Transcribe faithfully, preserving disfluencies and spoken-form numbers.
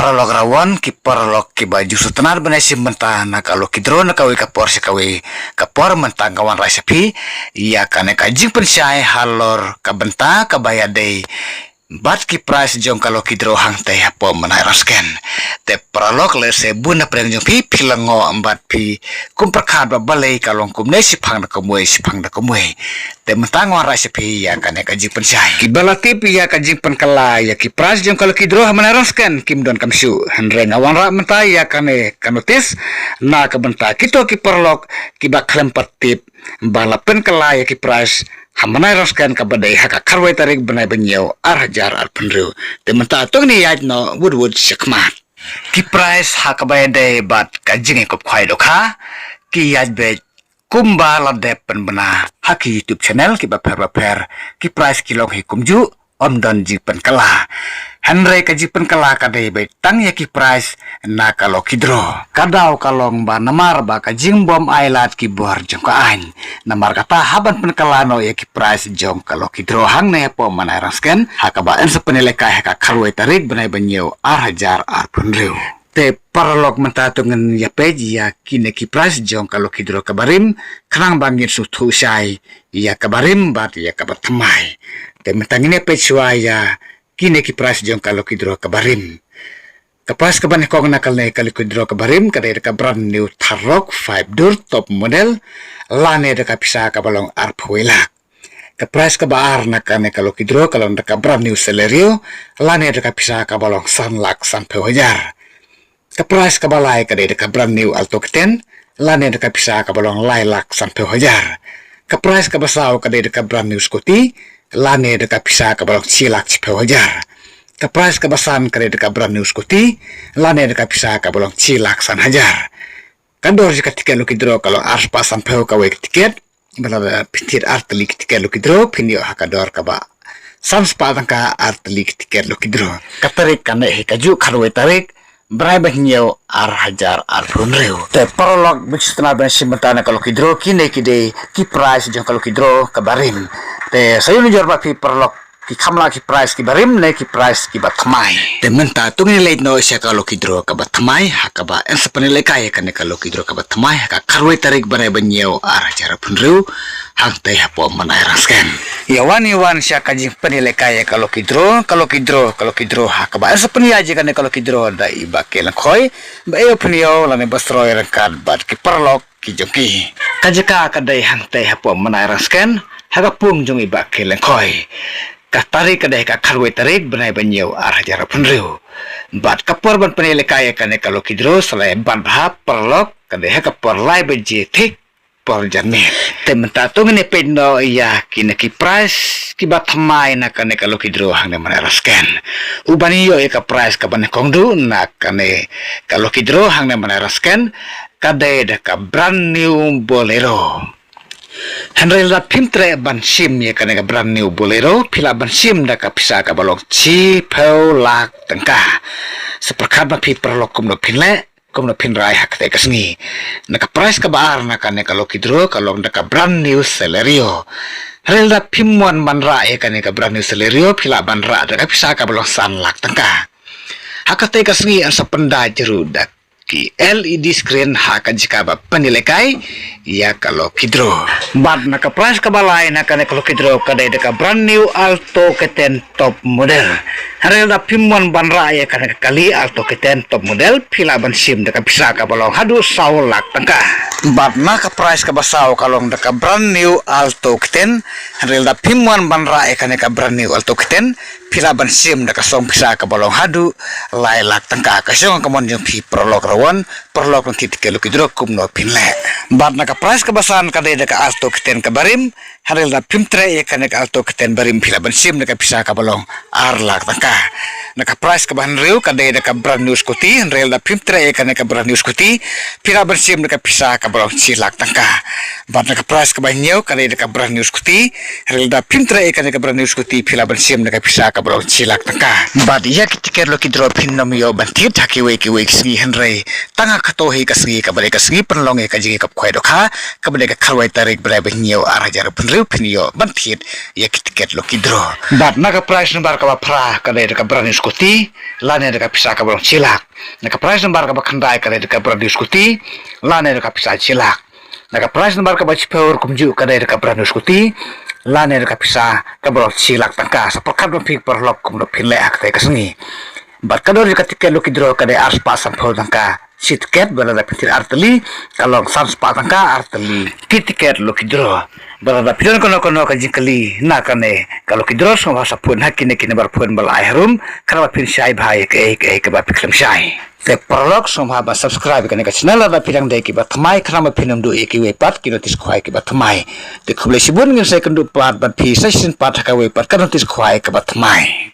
paralok Rawon, ki paralok kiba ju sngewtynnad ban ïa shim bynta na ka lucky draw na kawei ka por sha kawei ka por, mynta nga wanrah sha phi ïa kane ka jingpynshai halor ka bynta kaba ïadei bad ki prize jong ka lucky draw hangtei hapoh Manai Rangskhen. Te paralok, lehse bun na pdeng jong phi phi la ngoh bad phi kum pyrkhat ba balei ka long kumne, shiphang da kumwei, shiphang da kumwei. Te mynta nga wanrah sha phi ïa kane ka jingpynshai. Kiba la tip ïa ka jingpynkylla ïa ki prize jong ka lucky draw ha Manai Rangskhen kim don kam shuh. Hynrei nga wanrah mynta ïa kane ka notice na ka bynta kito ki paralok kiba khlem pat tip ba la pynkylla ïa ki prize ha Manai Rangskhen kaba dei ha ka khatwei tarik bnai ba hynñiew ar hajar arphew hynriew. Te mynta to ngin ïaid noh wut wut shakhmat. Ki prize ha kaba ïadei bad ka jingïakob khwai dohkha ki ïaid beit kumba la dep pynbna ha ki YouTube channel kiba pher ba pher. Ki prize ki long hi kumjuh, ym don jingpynkylla. Hynrei ka jingpynkylla ka dei beit tang ïa ki prize na ka lucky draw. Ka daw ka long ba namar ba ka jingbym ailad ki bor jong ka aiñ, namar kata hap ban pynkylla noh ïa ki prize jong ka lucky draw hangne hapoh Manai Rangskhen ha kaba yn sa pynïalehkai ha ka khatwei tarik bnai ba hynñiew ar hajar arphew hynriew. Te paralok, mynta to ngin ïa peit ïa kine ki prize jong ka lucky draw kaba rim khnang ba ngin sngewthuh shai ïa kaba rim bad ïa kaba thymmai. Te mynta ngin ïa peit shuwa ïa kine ki prize jong ka lucky draw kaba rim. Ka prize kaba nyngkong na kane ka lucky draw kaba rim ka dei da ka brand new Thar Roxx five door top model, lane da ka pisa kaba long arphew wei lak. Ka prize kaba ar na kane ka lucky draw ka long da ka brand new Celerio, lane da ka pisa kaba long san lak sanphew hajar. Ka prize kaba lai ka dei da ka brand new Alto K ten, lane da ka pisa kaba long lai lak sanphew hajar. Ka prize kaba saw ka dei da ka brand new scooty, lane da ka pisa kaba long shi lak shiphew hajar. Ka prize kaba san ka dei da ka brand new scooty, lane da ka pisa kaba long shi lak san hajar. Ka dor jong ka tiket lucky draw ka long arspah sanphew kawei ka tiket. Ba lada phin thied ar tylli ki tiket lucky draw phin ïoh ha ka dor kaba san spah tyngka ar tylli ki tiket lucky draw. Ka tarik kan dei hi kajuh, khatwei tarik bnai ba hynñiew ar hajar arphew hynriew. Te paralok, bad sngewtynnad ban shim bynta na ka lucky draw, kine ki dei ki prize jong ka lucky draw kaba rim. Te sa ïoh nujor ba phi paralok, ki kham lah ki prize kiba rim ne ki prize kiba thymmai. Te mynta to ngin leit noh sha ka lucky draw kaba thymmai ha kaba yn sa pynïalehkai ïa kane ka lucky draw kaba thymmai ha ka khatwei tarik bnai ba hynñiew ar hajar arphew hynriew hangtei hapoh Manai Rangskhen. Ïa wan, ïa wan sha ka jingpynïalehkai ïa ka lucky draw, ka lucky draw, ka lucky draw ha kaba yn sa pynïaid ïa kane ka lucky draw da i Bah K Lyngkhoi, Bah Ïew Pynïew lane Bah Sroi ryngkat bad ki paralok ki jong ki. Ka jaka ka dei hangtei hapoh Manai Rangskhen ha ka pung jong i Bah K Lyngkhoi. Ka tarik ka dei ka khatwei tarik bnai ba hynñiew ar hajar arphew hynriew. Bad ka por ban pynïalehkai ïa kane ka lucky draw, sa lai ban bha paralok, ka dei ha ka por lai baje thik por janmiet. Te mynta to ngin ïa peit noh ïa kine ki prize kiba thymmai na kane ka lucky draw hangne Manai Rangskhen. U ban ïoh ïa ka prize kaba nyngkong duh na kane ka lucky draw hangne Manai Rangskhen ka dei da ka brand new Bolero. Hynrei lada phim treh ban shim ïa kane ka brand new Bolero, phi lah ban shim da ka pisa kaba long shiphew lak tyngka. Sa pyrkhat ma phi paralok kumno phin leh, kumno phin rai ha katei ka sngi. Na ka prize kaba ar na kane ka lucky draw ka long da ka brand new Celerio. Hynrei lada phim mon ban rah ïa kane ka brand new Celerio, phi lah ban rah da ka pisa kaba long san lak tyngka. Ha katei ka sngi yn sa pyndait ruh da ki L E D screen ha ka jaka ba pynïalehkai ïa ka lucky draw. Bad na ka prize kaba lai na kane ka lucky draw ka dei da ka brand new Alto K ten top model. Hynrei lada phim mon ban rah ïa kane ka kali Alto K ten top model, phi lah ban shim da ka pisa kaba long haduh saw lak tyngka. Bad na ka prize kaba saw ka long da ka brand new Alto K ten. Hynrei lada phim mon ban rah ïa kane ka brand new Alto K ten, phi lah ban shim da ka song pisa kaba long haduh lai lak tyngka. Ka shong ka mon jong phi paralok Rawon, paralok ban thied tiket lucky draw kumno phin leh. Bad na ka prize kaba san ka dei da ka Alto K ten kaba rim. Hynrei lada phim treh ïa kane ka Alto K ten ba rim, phi lah ban shim da ka pisa kaba long ar lak tyngka. Na ka prize kaba hynriew ka dei da ka brand new scooty, hynrei lada phim treh ïa kane ka brand new scooty, phi lah ban shim da ka pisa kaba long shi lak tyngka. Bad na ka prize kaba hynñiew ka dei da ka brand new scooty, hynrei lada phim treh ïa kane ka brand new scooty, phi lah ban shim da ka pisa kaba long shi lak tyngka. Bad ïa ki tiket lucky draw phin nym ïoh ban thied ha kiwei kiwei ki sngi, hynrei Tang ha kato hi ka sngi kaba dei ka sngi pynlong ïa ka jingïakop khwai dohkha, kaba dei ka khatwei tarik bnai ba hynñiew ar hajar arphew hynriew phin ïoh ban thied ïa ki tiket lucky draw. Bad na ka prize number kaba phra ka dei da ka brand new scooty lane da ka pisa kaba long shi lak. Na ka prize number kaba khyndai ka dei da ka brand new scooty lane da ka pisa shi lak. Na ka prize number kaba shiphew ruh kumjuh ka dei da ka brand new scooty lane da ka pisa kaba long shi lak tyngka. Sa pyrkhat ba phi paralok kumno phin leh ha katei ka sngi. Bad ka dor jong ka tiket lucky draw ka dei ar spah sanphew tyngka shi tiket, bad lada phin thied ar tylli ka long san spah tyngka ar tylli ki tiket lucky draw. Bad lada phi don kano kano ka jingkylli na kane ka lucky draw, sngewbha sa phone ha kine ki number phone ba la ai harum, khnang ba phin shai bha ïa kaei kaei kaba phi khlem shai. Te paralok, sngewbha ban subscribe ïa kane ka channel lada phi dang dei kiba thymmai, khnang ba phin ym duh ïa kiwei pat ki notice khwai kiba thymmai. Te khublei shibun, ngin sa ïakynduh pat bad phi sa shisien pat ha kawei pat ka notice khwai kaba thymmai.